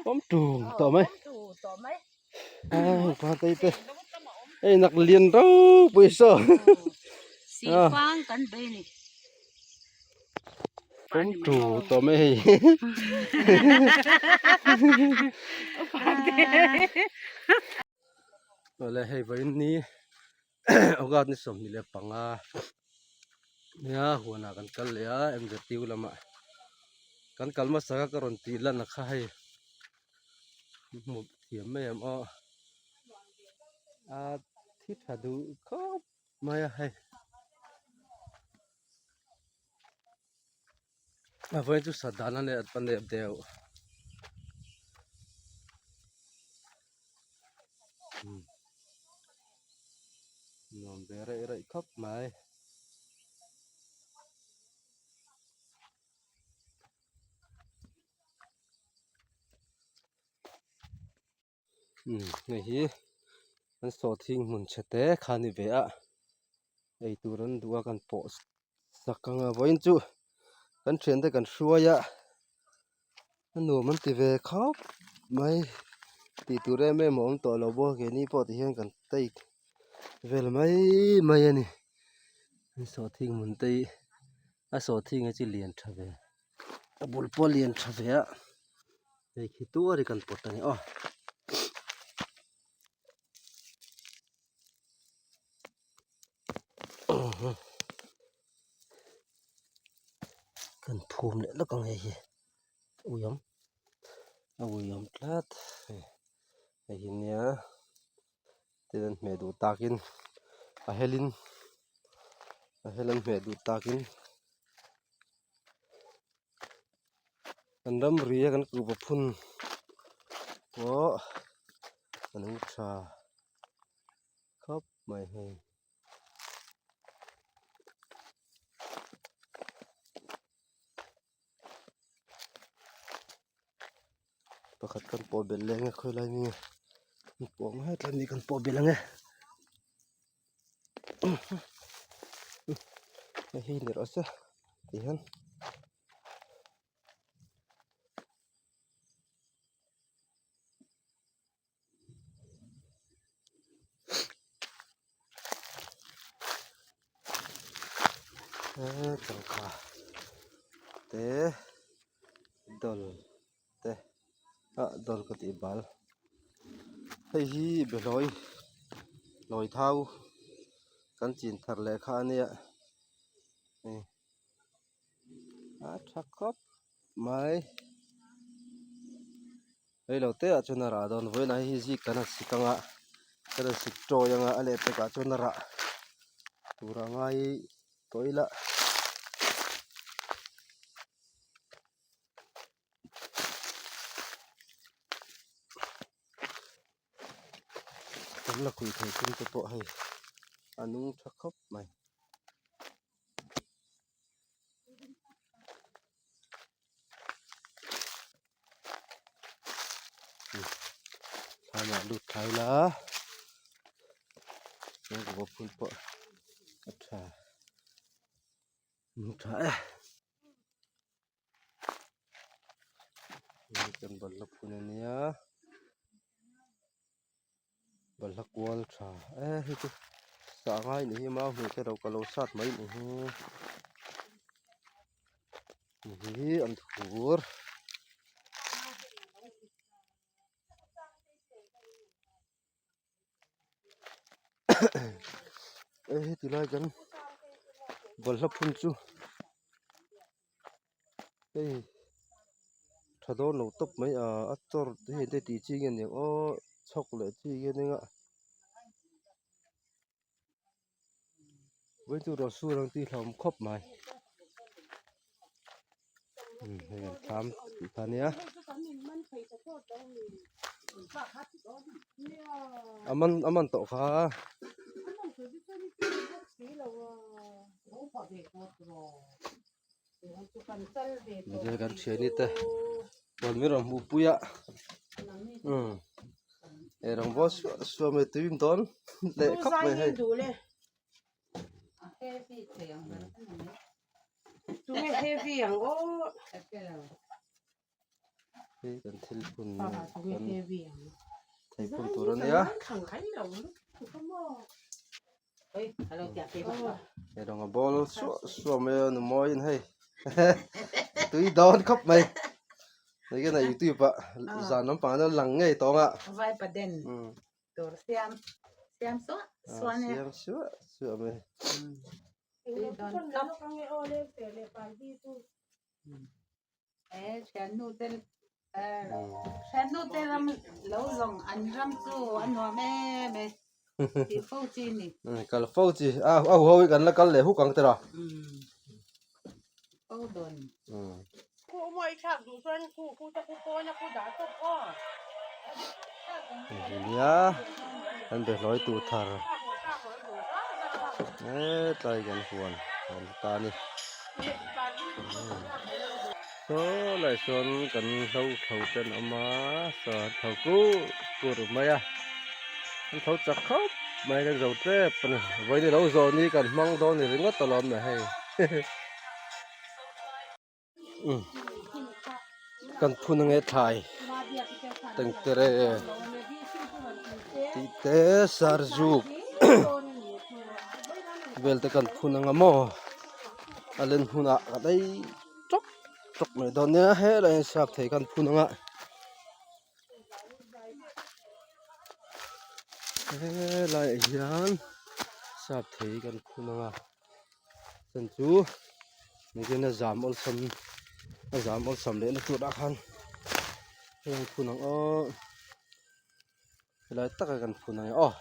Awm tum tawh mai. Ai te ei nak lian ropui saw. Sifang kan bei ni. Awm tu tawh mai hei. Awle hei vawiin ni August ni 25 nia huanah kan kal leh a MZU lamah kan kal hmasa kha ka rawn tih lan a kha hei hmu thiam mai em aw a thi tha duh khawp mai a hei a vawiin chu sat dan a nep deuh. Nuam ve raih raih khawp mai. Hei hi an sawhthing hmun chhe te kha a ni ve a eitur an duh a kan pawh sak ang a vawiin chu kan thiante kan hruai a a nuam an ti ve khawp mai tih tur em em a awm tawh lo bawk a keini pawh ti hian kan take vel mai mai a ni an sawhthing hmun te hi a sawhthing hi chu lian tha ve a bul pawh a lian tha ve a hei khi tuar hi kan pawt a ni aw. Kan phum leh lawk ang hei hi ui awm a ui awm tlat hei hei hi nia tin an hmeh duh takin a helin a hel an hmeh duh takin kan ramri a kan kuhva phun pawh a nung tha khawp mai hei. Pakhat kan pawh belh leh ang e khawilai nge kan pawh ang e tlai ni kan pawh belh ang e hei hi ni rawh se tihian. Changkha te dawl te ah dawl ka tih bal hei hi behlawi lawi thau kan chin thar leh kha a nia hei a tha khawp mai. Hei lo te ah chuan a rah dawn vawiin ah hei zik kan han sik ang a kan han sik tawi ang a a leh pekah chuan a rah tur a ngai tawh ila. Kan la kui thei tum te pawh hei a nung tha khawp mai. Thlamah lut thla ila chuan ka phun pawh a tha a tha e hei kan balhla phun a nia balhla kual tha e hei chu sah ngai ni hi mau hmuh te lo ka lo sat mai ni hi hi an thur. Hei heti lai kan balhla phun chu hei tha dawn lo tawp mai a a chawr te hi eng tih chi nge niang aw chhawk leh chi nge nia vawiin chu rawh sur ang tih hlauhawm khawp mai hei an thlam tih kha ania a man a man tawh kha. Kan thiani te huan min rawn hmuh pui a umm ei rawng bawl suah suah mai tui in dawn leh khawp mai hei. Hei kan thil phun kan thei phun tur a nia. Hei rawng a bawl suah suah mai a nu mawiin hei tui dawn khawp mai. Hei youtube ah zan lampang ah lang ngei tawng a. Tur siam siam suah suah nia. Siam suah suah mai. E thiannu te thiannu te ram lo zawng an ram chu a nuam em e tih fo chi ni. Kal fo chi a a huho hi kan la kal leh huk ang tira. Fo dawn. Nia kan be hlawi tur thar hetlai kan huan an ta a ni saw lai sawn kan hlo tho te an awm a saw an tho kur kur mai a an tho chak khawp mai kan zo tep a ni vawiin ilo zawh ni kan hmang dawn ni ringawt alawm le hei. Kan phun ange thlai tengtere tih te sarzuk vel te kan phun anga maw a len hunah ka dai tawk tawk mai dawn nia helai hian sap thei kan phun anga helaiah hian sap thei kan phun anga. Chuan chu engtin a zam awlsam a zam awlsam leh na tur ah khan hei an phun ang aw helai takah kan phun ang e aw.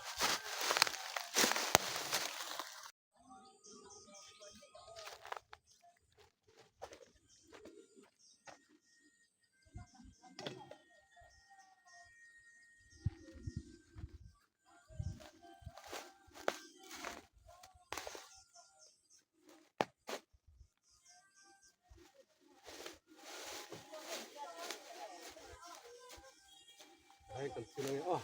Hei kan phun ange aw.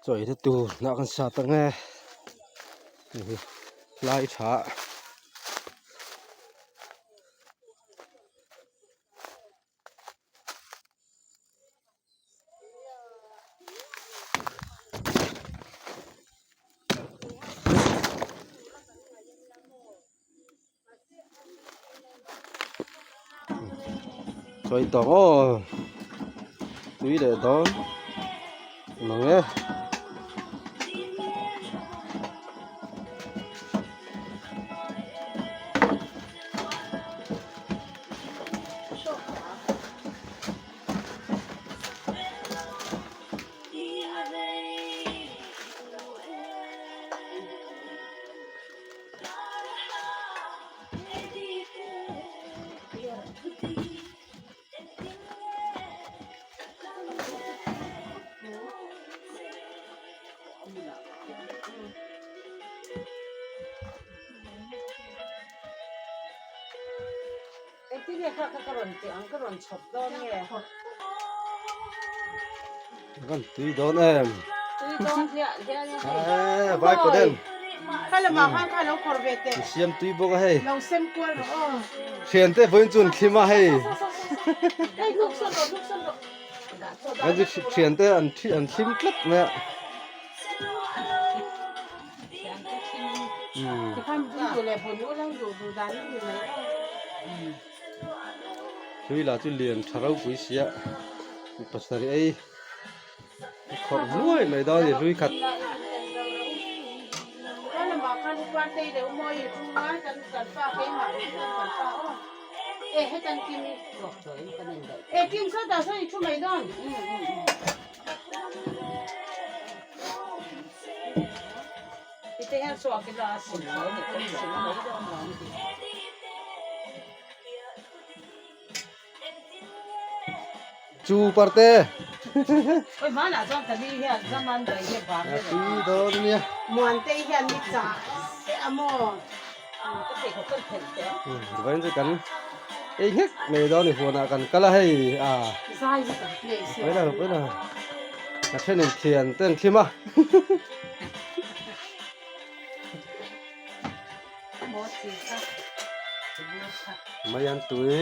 Chaw ei na tur hnah kan sat ang e hei hi lai tha. Sawi tawh aw tui leh dawn mang e. Kan tui dawn em? Eee vai pawh den. Siam tui bawk a hei. Thian te vawiin chu an thlim a hei. An thian te an thlim tlat mai a. Hlui lah chu lian tha ropui sia pasarih ei a khawrh hluai mai dawn a ni hlui khat. Chu parte. Tui dawn ania. Vawiin chu kan ei nghek mai dawn a ni huanah kan kal a hei a. Pawi lo pawi lo. A thenin thian te an thlim a. Mai an tui.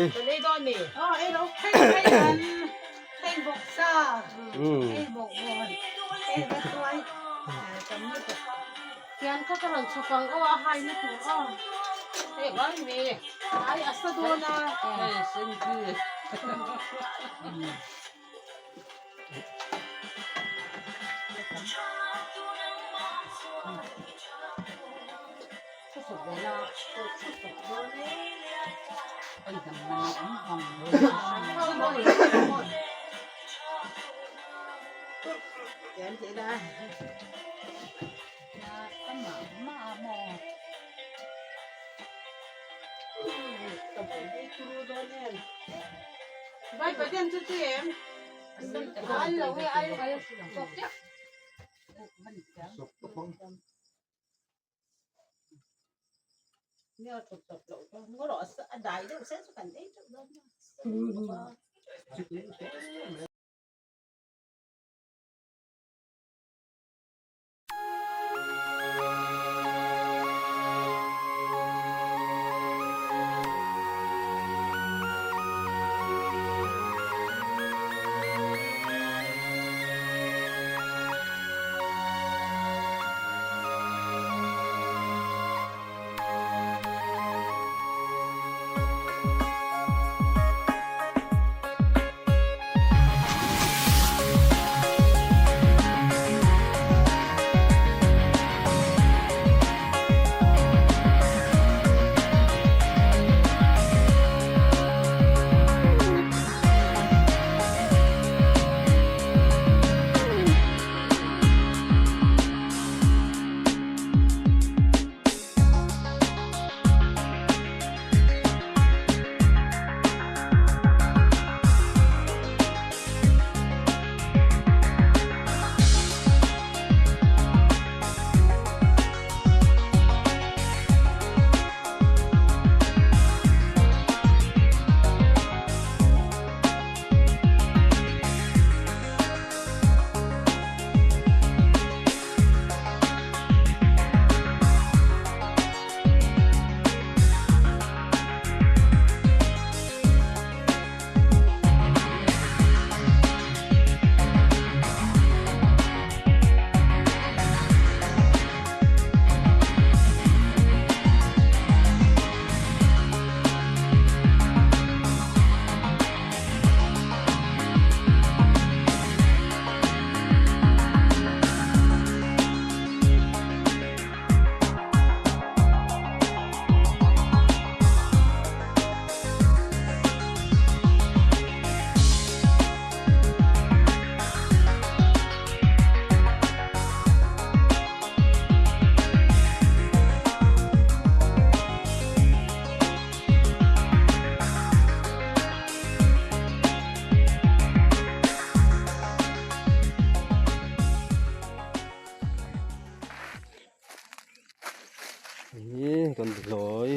Hei hi kan hlawi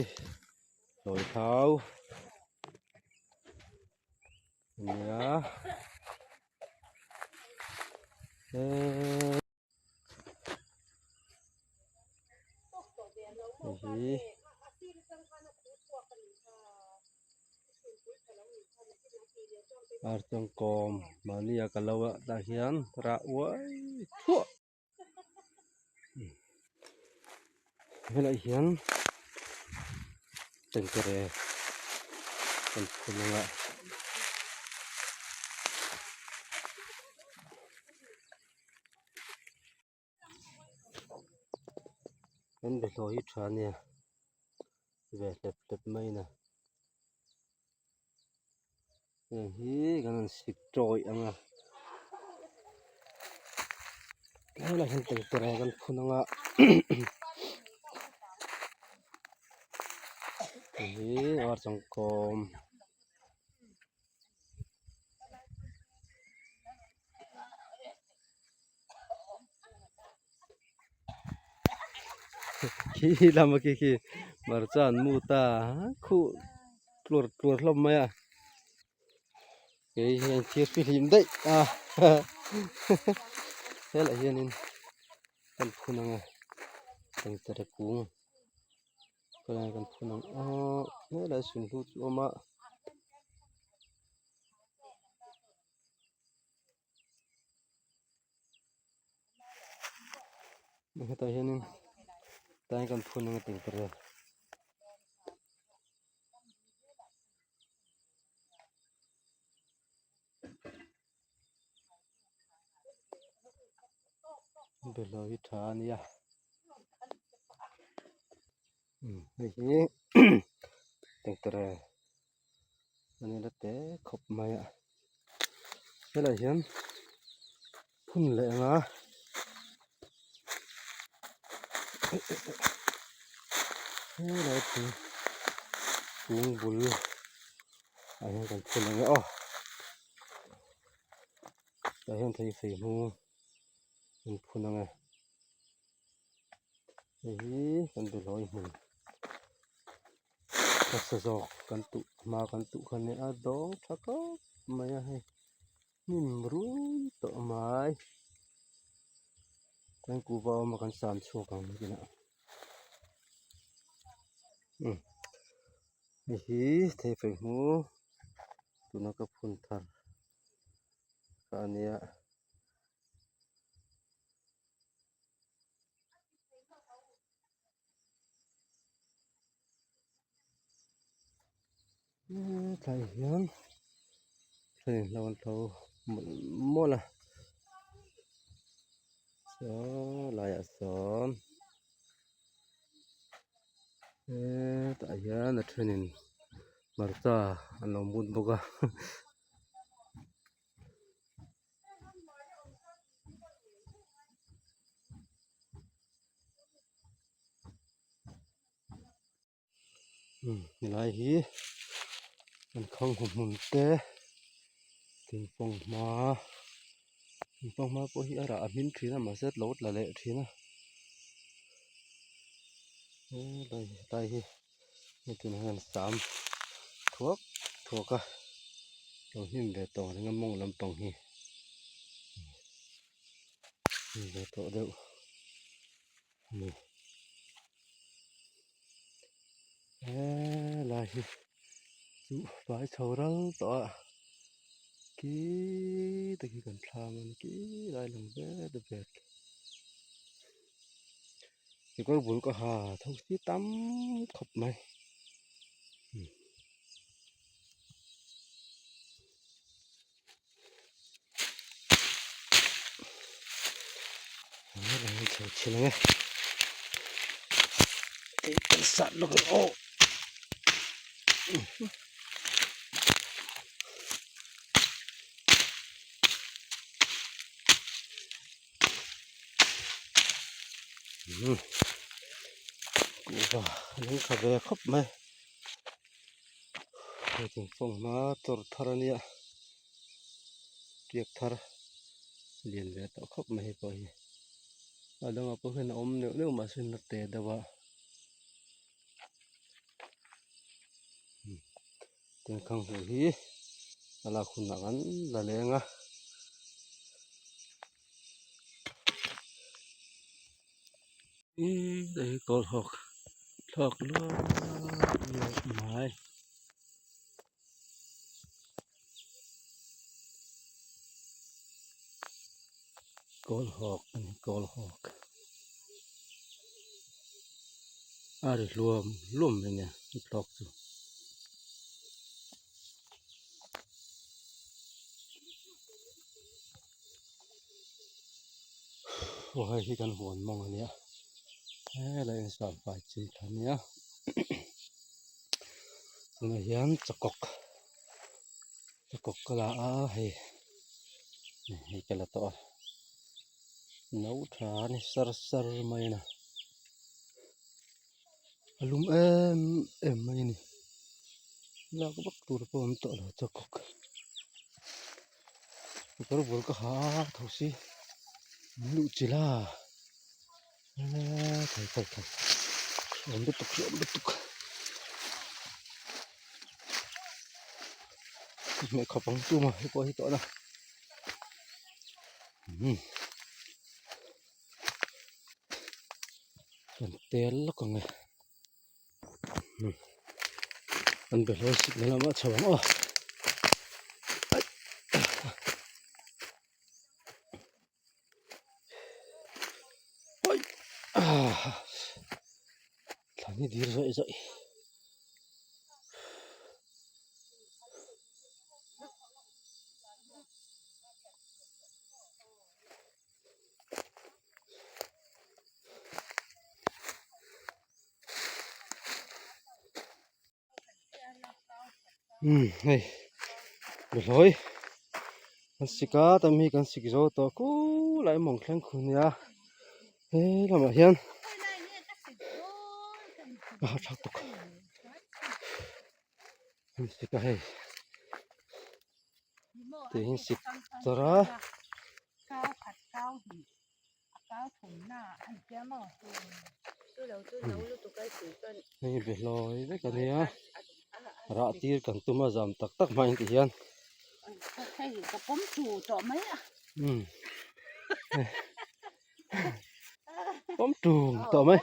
hlawi thau a nia he. Hei hi archangkawm mahni a ka lo ah tah hian rah uai thuah helaiah hian tengtere kan phun ang a. Kan bawlhhlawh hi tha ania ve hlep hlep mai a heng hi kan han sik tawih ang a helaiah hian tengtere kan phun ang a hei hi archangkawm. Khi lama khi khi hmarcha an mu ta khuh tluar tluar hlawm mai a kei hian thir fihlim daih a helaiah hianin kan phun ang a tengtere kung helaiah kan phun ang a helaiah sunhlu chu a awm a. Hetah hianin tlai kan phun anga tih ka hria. Bawlhhlawh hi tha a nia hei hi tengtere a ni la te khawp mai a helaiah hian phun leh anga helai thing kung bul ah hian kan phun ang e aw tah hian thei fei hmung an phun ang e hei hi kan behlawi hmun. Hmasa zawk kan tuh hma kan tuh kha nia a dawng tha khawp mai a hei hnim rui tawh mai kan kuhva awm a kan san chhuak ang nakinah umm hei hi thei fei hmu tuna ka phun thar kha a nia. Tlai hian train lo an tho mawlh mawlh a saw laiah sawn hetah hian a thenin hmarcha an lo mut bawk a. Helai hi an khang haw hmun te thingpawng hma thingpawng hma pawh hi a rah a hmin thin a mahse lo tla leh thin a helai hi hei tunah hian sam thuak thuak a lo hnim ve tawh ang a mawng lampang hi hnim ve tawh deuh a ni helai hi chu vai chho ral tawh a khi te khi kan thlam a ni khi lai lang vet vet. Kekawr bul ka ha tho si tam khawp mai chho chhin ang e kei kan sat lawk ang aw. Kuhva an in kha ve khawp mai hei thingfawng hma tawrh thar a nia tiak thar lian ve tawh khawp mai hei pawh hi a dangah pawh hian a awm neuh neuh mahse na te deuh a. Tin khanghu hi a lak hunah kan la leng a. Ih hei hi kawlhawk thlawk luai mai. Kawlhawk a ni kawlhawk a ri hluam hluam mai nia a thlawk chu. Aw hei hi kan huan mawng a nia helai in sah fai chin tha nia tunah hian chakawk chakawk ka la a hei hei ka la tawh a no tha a ni sar sar mai a ni a lum em em mai a ni lak vak tur pawh a awm tawh lo chakawk. Kawr bul ka ha a tho si min luh chilh a eee thei thei thei hreawm lutuk hreawm lutuk hmeh khawp ang chu maw hei pawh hi tawh na umm kan tel lawk ang e an be hlawi sik na lamah chho ang aw thlan hi dir zawih zawih. Umm hei behlawi kan sik a tam hi kan sik zo tawh khulai mawng thleng khu nia he lamah hian a ha tha tuk an sik a hei. Tihin sik chawrh a. Hei behlawi vek a nia rah tir kan tum a zam tak tak hmain ti hian. Pawm tum tawh mai.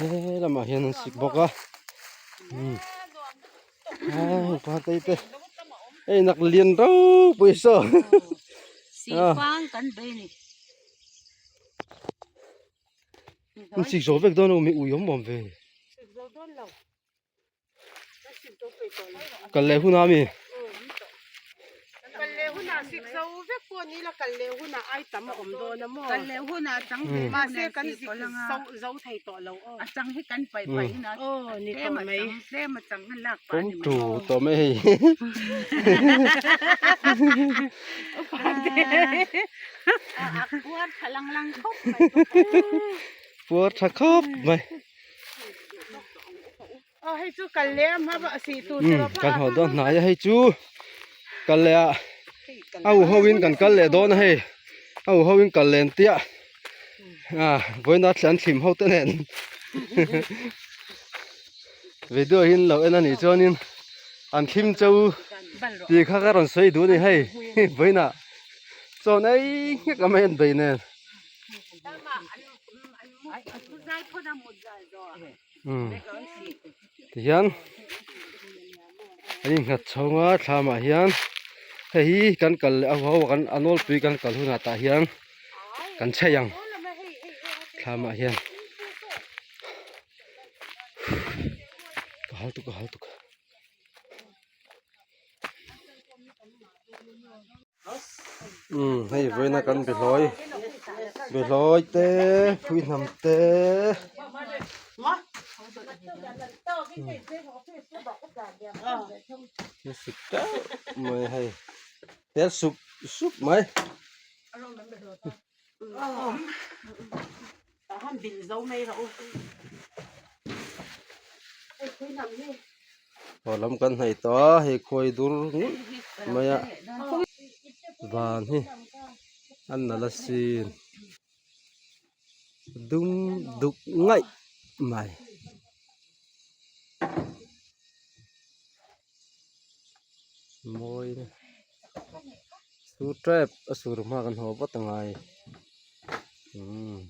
He lamah hian an sik bawk a umm pa tei te hei nak lian ropui saw an sik zo vek dawn a mi ui awm awm ve. Kal leh hunah ami? Kal leh hunah sik zo vek pawh ni la kal leh hunah ai tam a awm dawn a maw? Kal leh hunah chang ve mahse kan zik zo zo thei tawh lo aw. A chang hi kan paih paih in a aw ni tawh mai. Tlem a chang han lak pah a ni mai. Pawm tu tawh mai hei. A puar tha lang lang khawp mai. Puar tha khawp mai. Kan haw dawn hnai a hei chu kal leh ah a u ho in kan kal leh dawn a hei a u ho in kal len tiah ah vawiina thlan thlim ho te nen video hi an lo en a nih chuanin an thlim cheu tih kha ka rawn sawi duh a ni hei vawiinah chawn ei nghek a mai an bei nen. Tihian an innghat chhawng a thlamah hian hei hi kan kal leh a ho kan a nawlpui kan kal hunah tah hian kan chei ang thlamah hian ka hal tuk ka hal tuk. Umm hei vawiina kan behlawi behlawi te phui hnam te sik teuh mai hei tel sup sup mai. Haw lam kan hnaih tawh a hei khuai dur nghulh mai a. Van hi a nalh asin dum duk ngaih mai. Mawi sur tep a sur hma kan haw vat angai umm.